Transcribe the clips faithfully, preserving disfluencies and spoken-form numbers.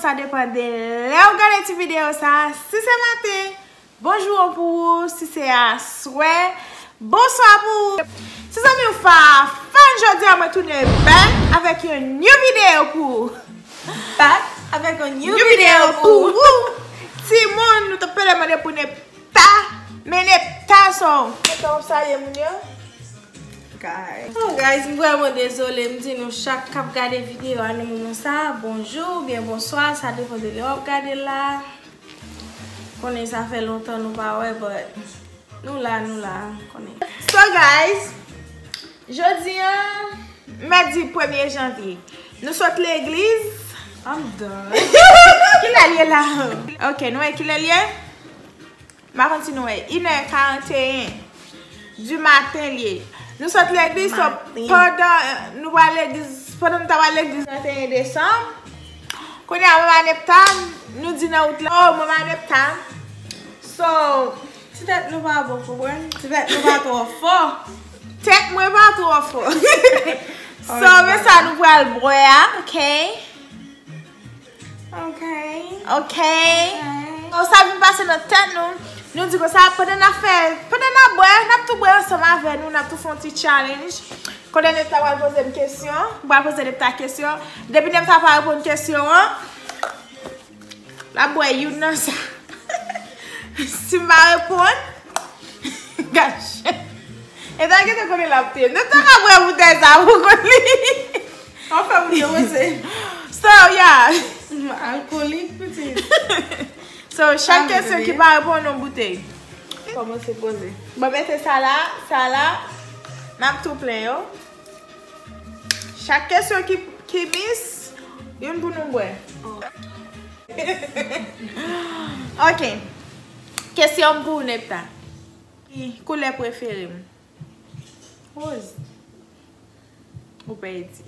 Sa depann de lè w gade ti videyo sa. Si se maten, bonjou pou ou. Si se aswè, bonswa pou ou. Si zanmi w Fafan, jodi a mwen tounen back avèk yon new videyo pou ou. Back avèk yon new videyo pou ou. Timoun, nou t ap pede mande pou Nepta, men Nepta son. Nepta w ap salye moun yo? Guys. Oh, guys, m vrèman dezole. M di nou chak k ap gade videyo a nan moman sa, bonjou oubyen bonswa, sa depann de lè w ap gade l la. Konnen sa fè lontan nou pa wè, but nou la, nou la, konnen. So, guys, jodi a, mèdi premye janvye, nou sot legliz. I'm done. Kilè l ye la? Ok, nou wè kilè l ye? M pa konn si nou wè, inè karanteyen di maten l ye. Nou sot legliz, so, pandan, eh, nou pral legliz, pandan nou ta pral legliz trannteyen desanm, kounye a, mwen ak Nepta, nou di nan wout la, oh, mwen ak Nepta. So, ti tèt nou pa bon, konprann? Ti tèt nou pa twò fò. Tèt mwen pa twò fò. So, men sa nou pral bwè a, ok? Ok. Ok. Ok. So, sa vin pase nan tèt nou. Nou di konsa, pandan n ap fè, pandan n ap bwè, n ap tou bwè ansanm avè nou, n ap tou fè yon ti challenge. Kote Nepta pral poze m kesyon, m pral poze Nepta kesyon. Depi Nepta pa reponn kesyon an, l ap bwè youn nan sa. Si m pa reponn, gad chen. E ta gentan konnen l ap touye m. Nepta ka bwè boutèy sa pou kont li. Anfen, moun yo wese. So, yeah. Alkolik, pitit. So, chak kesyon ki pa reponn, yon boutèy. Kòmanse poze. Bon, mete sa la, sa la. N ap tou plen yo. Chak kesyon ki, ki miss, youn pou nou bwè. Ok. Kesyon m pou ou, Nepta. Ki koulè prefere m? Woz. Ou pèdi.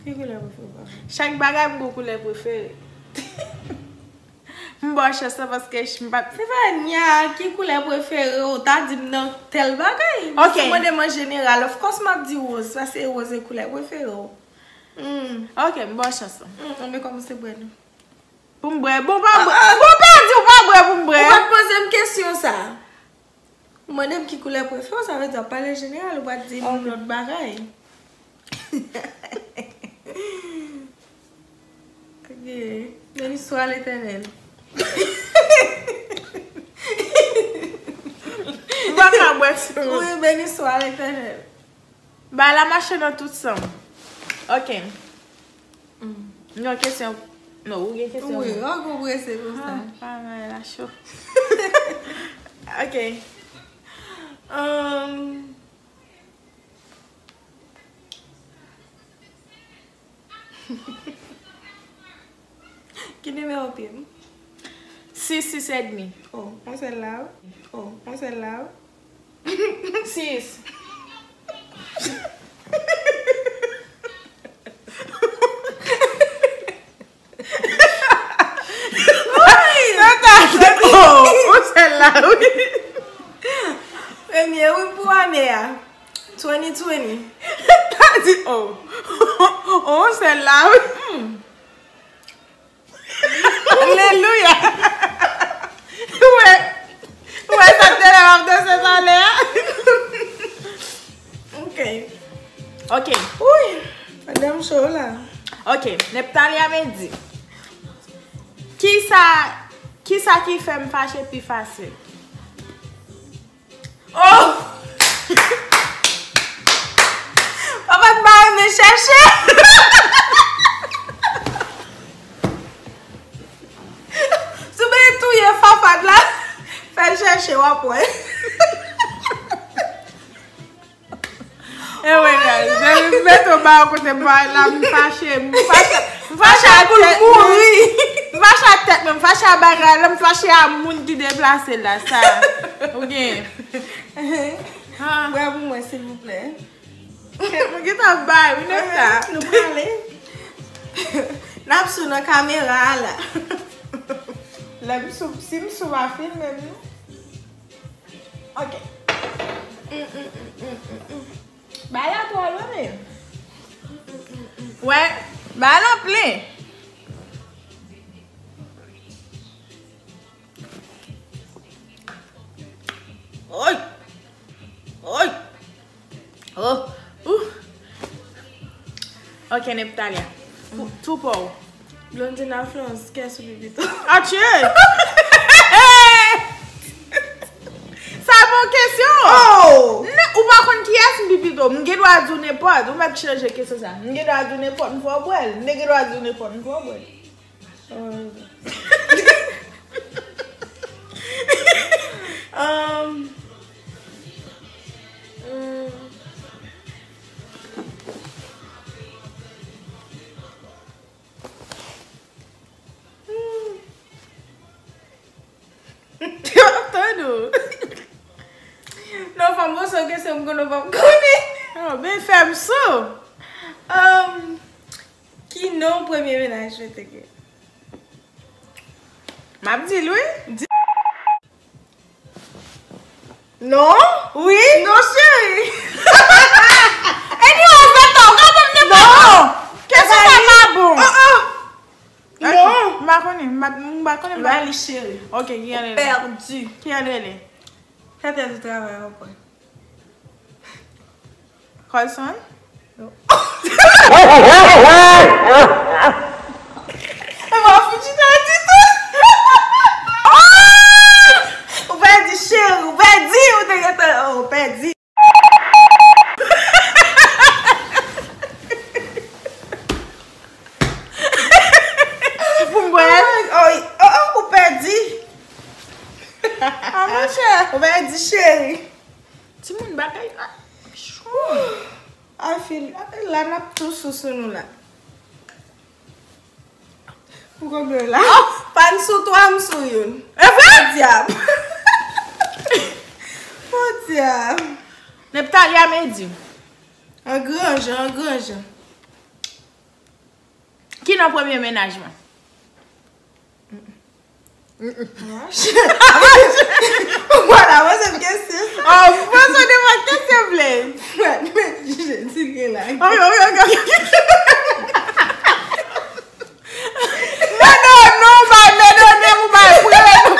Ki koulè prefere w? Chak bagay m gon koulè prefere. M ba w chans lan paske ch-, m pa t. Stéphania, ki koulè prefere w? Ta di m nan tèl bagay. Ok. Si w mande m an jeneral, of course m ap di woz, paske woz se koulè prefere w. Hmm. Ok, m ba w chans lan. Hmm, anben kòmanse bwè non. Pou m bwè. Bon, pa bwè. Ah, ah. Bon, pèdi, ou pa bwè pou m bwè. Ou pa t poze m kesyon sa. Ou mande m ki koulè prefere w, sa vle di w ap pale jeneral, ou pa t di m lòt bagay. Ok. Beni swa Letènèl. M pa ka bwè sou. Wi, beni swa Letènèl. Bagay la mache nan tout san m. Ok. Mm. Yon kesyon. Non, ou gen kesyon. Wi, ou gon prese konsa. Ah, pa mal, la cho. Ok. Um, Ki nimewo pye m? Sis, sis edmi. Oh, on sèl la, wi. Oh, on sèl la, wi. Sis. Wi! Tata, oh, on sèl la, wi. Premye, wi, pou ane a. Twenty twenty. Tata di, oh. Oh, on sèl la, wi. Hmm. Alelouya! Ou wè, ou wè sa m te la m ap danse talè a? Ok. Ok. Wi, madanm cho la. Ok, Neptalia Mendy. Kisa, kisa ki fè m fache pi fasil? Oh! Papa t pa renmen chèche. Si w bezwen touye Fafad la, fè l chèche, w ap wè. E wi, guys. Depi m mete w ba w kote m pa la, m fache, m fache, m fache ak tèt mwen. M fache ak tèt mwen, m fache ak bagay la, m fache ak moun ki deplase la, sa. Ou gen. Ah. Bwè pou mwen, silvouplè. Mwen gentan bay, wi, Nepta. Nou prale. N ap sou nan kamera a la. Lè m sou, si m sou, pa filme m, non. Ok. Bay la twò lwen, men. Wè, bay la plen. Oy! Oy! Oh! Ouh! Ok, Neptalia. Pou, tou pa w. Blondina Florence, kiyès ou pi pito? Atchè! Sa bon kesyon! Oh! Non, ou pa konn kiyès m pi pito. M gen dwa di w nenpòt. Ou mèt chanje kesyon sa. M gen dwa di w nenpòt, m fè w bwè l. M gen dwa di w nenpòt, m fè w bwè l. Oh. Um, mm. Tande w. Non, fanm, bon, se yon kesyon m konnen w p ap konnen. Oh, ben, fè m sou. Um, ki non premye mennaj mwen te gen? M ap di l, wi. Di- Non. Wi. Non, cheri. Anyways, Beto, w ka ban m nenpòt non. Kesyon sa pa bon. Oh, oh. Ok. Non. M pa konnen, m pa, m pa konnen, m pa. Riley, cheri. Ok, ki jan l rele? Pèdi. Ki jan l rele? Fè tèt ou travay ankò. Colson? Non. E pa fouti ta di tou. Ou pèdi, cheri, ou pèdi, ou te gentan, oh, ou pèdi. Pou m bwè. Oh, oh, oh, ou pèdi. Ah, monchè. Ou pèdi, cheri. Timoun, bagay la cho. Afil, la n ap tou sou sou nou la. Pou konbyen la? Oh! Pa n sou twa, m sou youn. E vre? Podyab. Podyab. Neptalia Medi. An gran jan, an gran jan. Ki non premye mennaj mwen? Mwen la poze m kesyon. Oh, poze nenpòt kesyon vle. Mwen, mwen jije di l gen lagèt. Ok, ok, ok, ok. Mèt non, non, bay, mèt non, non, ou bay, pran non.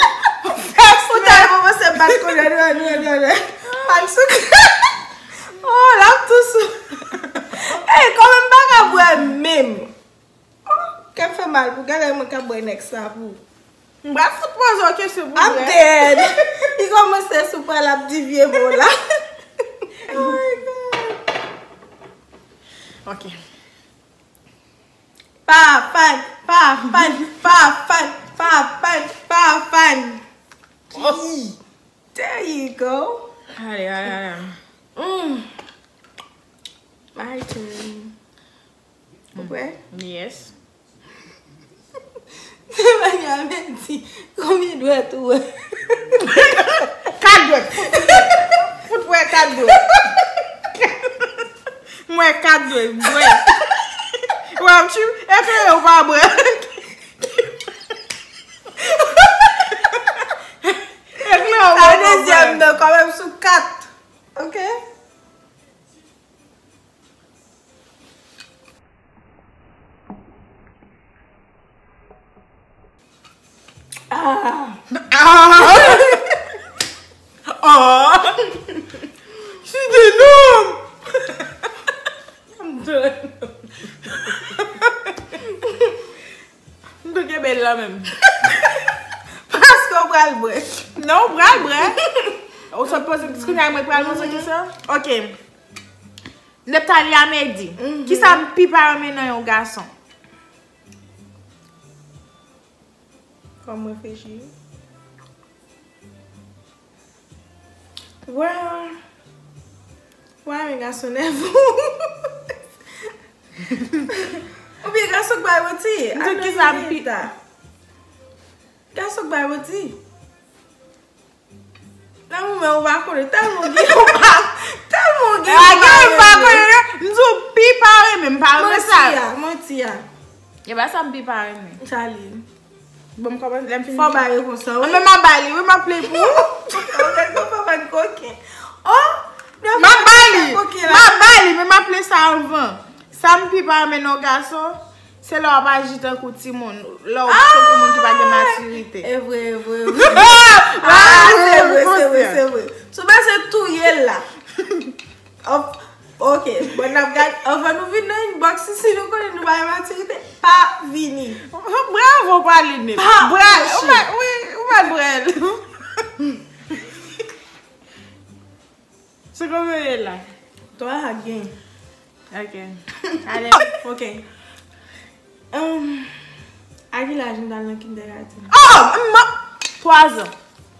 Ou ta kòmanse bat konnen, non, non, non, non. Al sou. Oh, l ap tou sou. Ey, kòman m pa ka bwè menm? Oh, kè m fè mal pou gade mwen k ap bwè nèg sa pou. M pral fout poze w kesyon pou I'm dead. Li kòmanse sou pral ap di vye mo la. Oh my God. Ok. Pa fan, pa fan, pa fan, pa fan, pa fan. Ki? There you go. Ale, ale, ale. Mm. My turn. Ou prè? Yes. Se bagay a Medi, konbyen dwèt ou wè? Kat dwèt. Fout wè kat dwèt. M wè kat dwèt. Bwè. Wè, m tchou. Eklere ou pa bwè. Eklere ou pa bwè. Sa dezyèm nan kanmenm sou kat. Ok? Ah. Ah. Ah. She did nom. I'm done. M tou kenbe l la menm. Paske w pral bwè. Non, w pral bwè. Ou sot poze, kounye a mwen pral poze kesyon? Ok. Neptalia Medi. Mhm. Kisa m pi pa renmen nan yon gason? Fò m reflechi. Well, why men gason nève? Oubyen gason k bay manti? M di kisa m pi- Gason k bay manti? Nan moman ou pa konnen, tèlman gen ou pa, tèlman gen ou pa konnen. M di w pi pa renmen, m pa renmen sa. Manti a, manti a. E pa sa m pi pa renmen. Sa li ye. Bon, m kòmanse, lè m fini. Fò w bay repons lan, wi. Anben, m ap bay li, wi, m ap play pou ou. Anben, fò w pa ban koken. Oh, m ap bay li, m ap bay li, men m ap play sa anvan. Sa m pi pa renmen nan yon gason, se lè w ap aji tankou timoun, lè w tankou moun ki pa gen matirite. E vre, e vre, e vre. Ah, se vre, se vre, se vre. Sou Op, ok, bon, n ap gade, anvan nou vin nan inbox, si nou konnen nou pa gen matirite, pa vini. Bravo, Praline. Pa Bra-, ou mache. Ou pa, wi, ou pa Brel. Se konbyen ye la? Twa a gen. Ok. Ale. Ok. Um, a ki laj nou t al nan kindergarten? Oh! M, twa zan.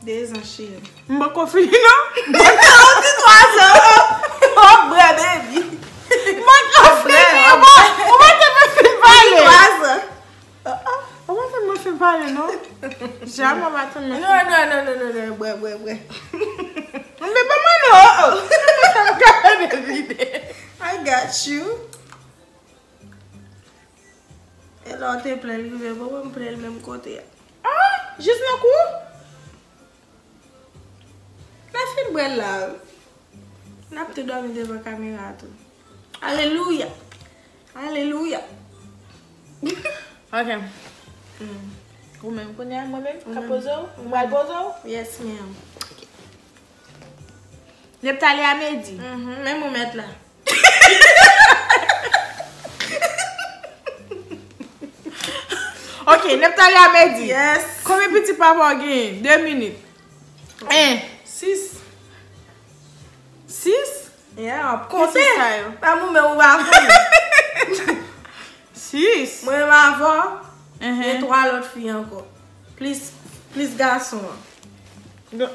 De zan, cheri. M poko fini, non. Ou di twa zan. Oh, bwè, baby. M poko fini, bon. Ou pa te mwen fin pale. Twa zan. Ou pa te mwen fin pale, non. Jamè w pa te mwen fin. Non, non, non, non, non, non, bwè, bwè, bwè. Men ban mwen, non. Ou pa te mwen fin pale. I got you. E lè w te plen, l rive, bon, mwen m plen l menm kote a. Ah, jis nan kou? Lè fin bwè l la, n ap tou dòmi devan kamera a tou. Alelouya! Alelouya! Ok. Mm. Ou menm, kounye a, mwen menm, ka poze w? Mwen pral poze w? Yes, ma'am. Ok. Neptali a medi. Mhm, menm ou mèt la. Ok, Neptali a medi. Yes. Konbyen pitit papa w genyen? De minit. En. Sis. Sis? Yeah, ap konte. Ki sis sa yo? Pa mwen menm ou pa konn. Sis. Mwen menm avè w, gen twa lòt fi ankò. Plis, plis gason an. Mwen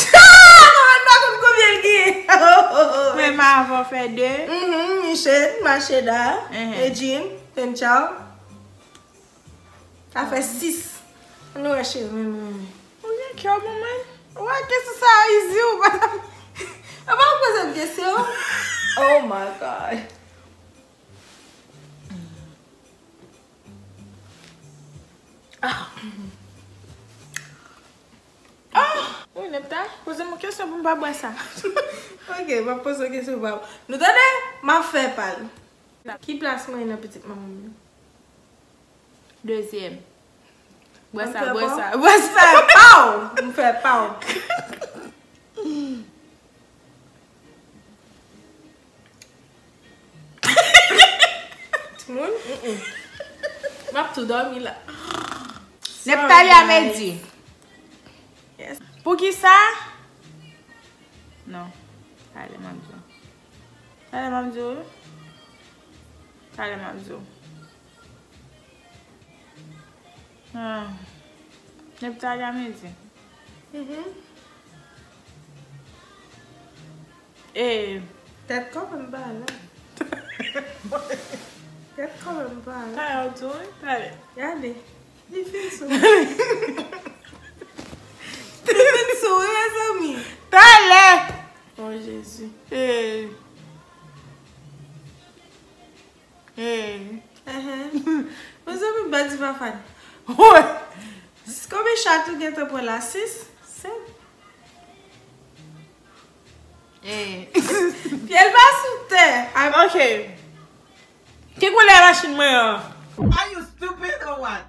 pa konn konbyen l gen. Mwen menm avè w fè de. Mhm, Michel, Macheda, Edjin, Tenchal. Sa fè sis. Ann wè, cheri, men, men, men. Ou gen kè, manman. Ou wè kesyon sa a izi, ou pa, ou pa poze m kesyon. Oh my God. Ah. Ah! Wi, Nepta, poze m yon kesyon pou m pa bwè sa. Ok, m ap poze w kesyon pou w pa. Nou tande? M ap fè pa l. Ki plas mwen ye nan pitit manman m yo? Dezyèm. Bwè sa, bwè sa, bwè sa. M fè pa w! M fè pa w! Timoun, mm, mm. M ap tou dòmi la. Neptali a medi. Yes. Poukisa? Non. Talè m ap di w. Talè m ap di w. Talè m ap di w. Ah. Neptali a medi. Mhm. E. Tèt kòman m pa la? Tèt kòman m pa la? Talè w tou, wi, talè. Gade. Li fin sou. Li fin sou, wi, mezanmi. Talè. Oh, Jezi. E. E. Mezanmi, bandi pa fany. Wi. Konbyen chat ou gentan pran la? Sis? Senk? E. Pye l pa sou tè. Ok. Ki koulè machin mwen an? Are you stupid or what?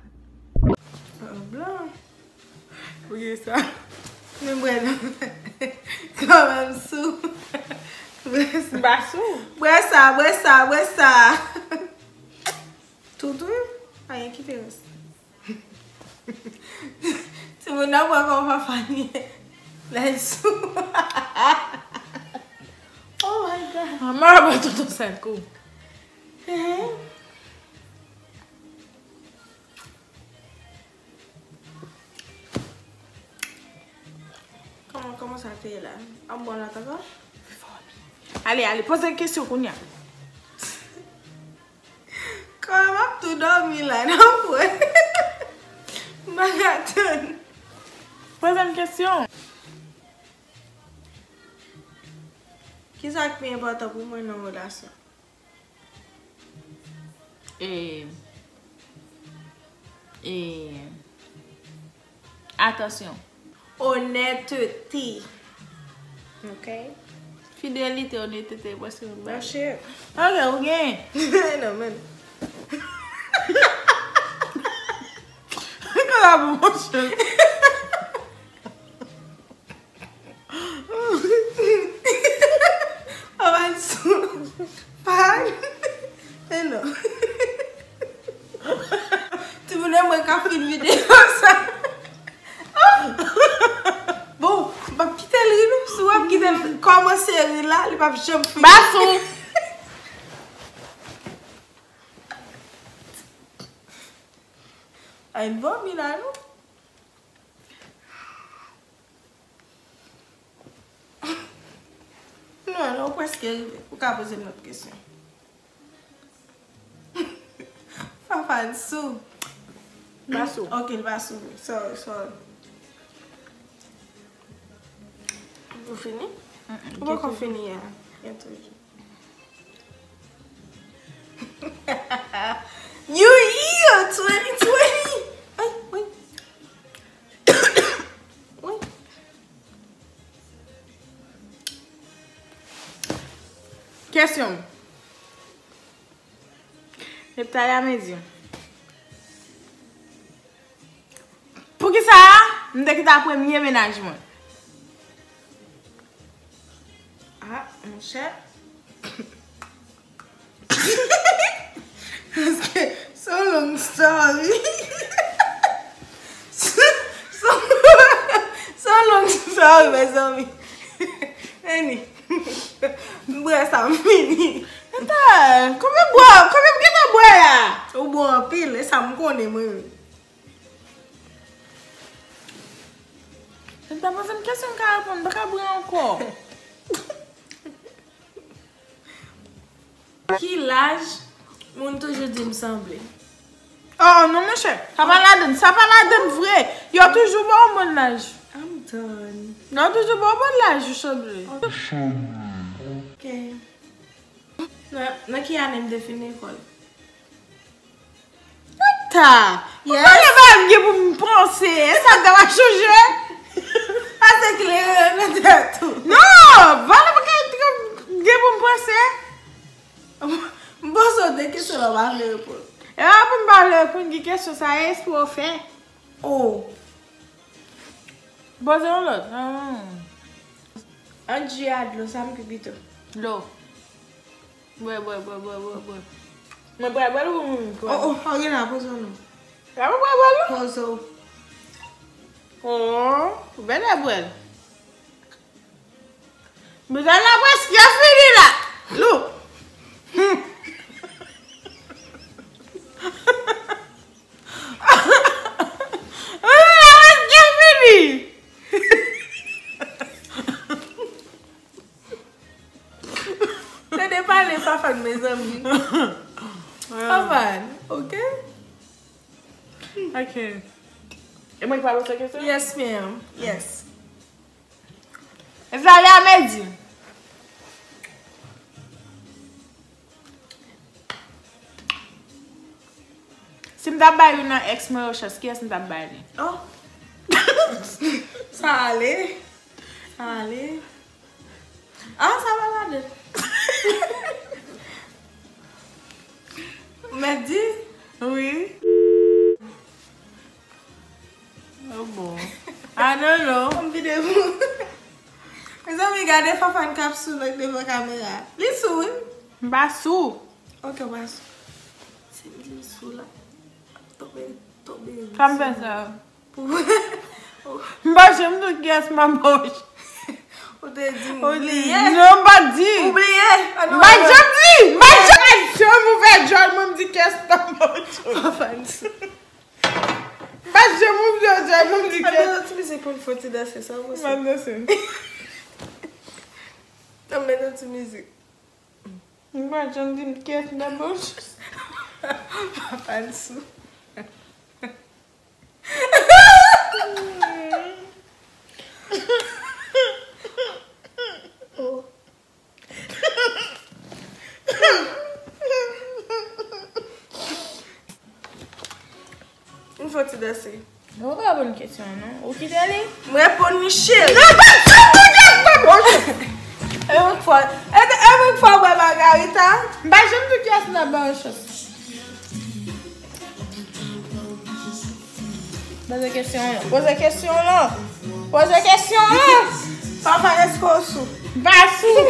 Blan. Pou ki sa? Men bwè non. Kòman m sou? Bwè sa. M pa sou. Bwè sa, bwè sa, bwè sa. Tout wi. Pa gen diferans. Timoun nan wè kòman papa li ye. Lè l sou. Oh my God. Manman ba tonton sèl kou. Ehe. Kòman, kòman sa te ye la? An bon la, ankò? Ale, ale, poze kesyon kounye a. Kòman m ap tou dòmi la, nan pwen. M pa ka tann. Poze m kesyon. Kisa k pi enpòtan pou mwen nan relasyon? E, e, atansyon. Onètete. Ok. Fidelite, onètete, paske mwen ba. Monchè. Ok, ou gen. Non, men. Kòlabo, monchè. Kòmanse ri la, li p ap janm fini. Basou. Ay, n vòmi la, non? Non, non, ou prèske rive. Ou ka poze m lòt kesyon. Fafane sou. Li pa sou. Ok, li pa sou. Sorry, sorry. Ou fini? Ou poko fini a. Gen tou. New Year twenty twenty! Ay, wi. Wi. Kesyon. Neptalia Mendy. Poukisa m te kite premye mennaj mwen? Ah, monchè. Paske, so long story. So, so long story, mezanmi. Anyway, m bwè sa, m fini. Ata, konbyen bwè, konbyen m gentan bwè a? Ou bwè anpil, e sa m konnen, mwen. Ou ta poze m kesyon, m ka reponn, m pa ka bwè ankò. Ki laj moun toujou di m sanble? Oh, non, monchè. Sa pa ladann, sa pa ladann vre. Yo toujou ba w bon laj. I'm done. Yo toujou ba w bon laj, ou sanble. Ok. Nan, nan ki ane m te fin lekòl? Ata! Yes. Ou konnen pa m gen pou m panse, e sa m ta va chanje? Pase kleren nan tèt ou. Non! Vale pa gen pou m panse. M panse w de kesyon la w pa vle reponn. E pa pou m pa vle reponn, gen kesyon sa e espre w fè. Oh. Poze yon lòt. Hmm. Ant ji a dlo, sa m pi pito? Dlo. Bwè, bwè, bwè, bwè, bwè, bwè. Mwen bwè, bwè l ou mwen bwè? Oh, oh, ok la, poze w non. La mwen bwè, bwè l non? Poze w. Oh, ou bèl bwè l. Bezwen la prèske fini la. Lou. Bezwen la prèske fini. Tande pale Fafane, mezanmi. Fafane, ok? Ok. E mwen ki pa poze kesyon? Yes, ma'am. Yes. Zalia Mendy. Si m t ap bay youn nan ex mwen yo chans, kiyès m t ap bay li? Oh. Sa ale. Sa ale. Ah, sa pa ladan. Ou mèt di? Wi. Oh bon. I don't know. Fè m vide pou. Mezanmi, gade Fafane k ap sou nèg devan kamera. Li sou, wi. M pa sou. Ok, w pa sou. Si m di m sou la, tonbe, tonbe. Sa m fè sa? M pa janm di w kiyès m ap ba w chans. Ou te di m, ou bliye. Non, m pa di. Ou bliye. M pa janm di. M pa janm, janm ouvè djòl mwen, m di kiyès m ap ba w chans. Fafane sou. M pa janm ouvè djòl mwen, m di kiyès. Ann danse ti mizik pou n fè yon ti danse, sa w panse? M ap danse. Ann mete yon ti mizik. M pa janm di m kiyès m t ap ba w chans. Fafane sou. Oh. M fè ti danse. Ou pa reponn kesyon an, non. Ou kite li? M reponn li, cheri. Non, pa di m pou kiyès m ap ba w chans. E mwen k fò, e, e mwen k fò wè Margarita. M pa janm di kiyès m ap ba w chans. Poze kesyon an. Poze kesyon an. Poze kesyon an. Papa, èske w sou? M pa sou.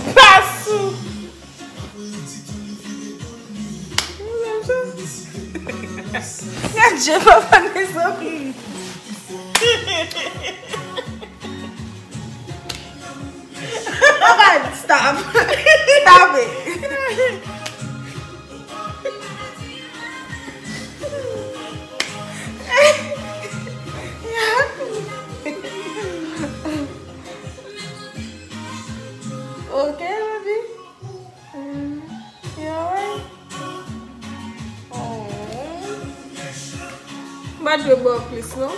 M pa sou. Gad je papa, mezanmi. Stop. Stop it. Ok, baby. Mm, you alright? Oh. M pa dwe ba w plis, non?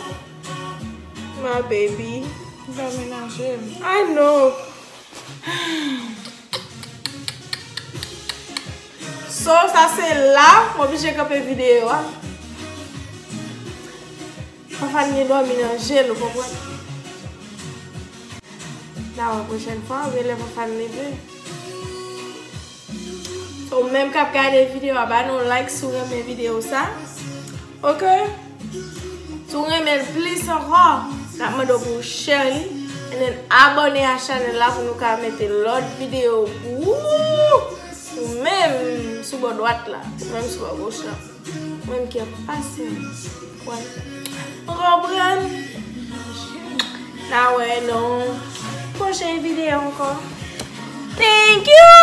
My baby. Ou pa menaje m. I know. So, sa se la, m oblije kanpe videyo a. Fafane gen dòmi nan je l, ou konprann? N a wè pwochèn fwa, oubyen lè Fafane leve. So, ou menm k ap gade videyo a, ba nou like si w renmen videyo sa. Ok? Si w renmen l plis ankò, n ap mande w pou w share li. And then abòne a chanèl la pou nou ka mete lòt videyo pou ou. Ou menm sou bò dwat la, ou menm sou bò goch la. Ou menm ki ap pase. Ou konprann? N a wè nan pwochen videyo ankò. Thank you!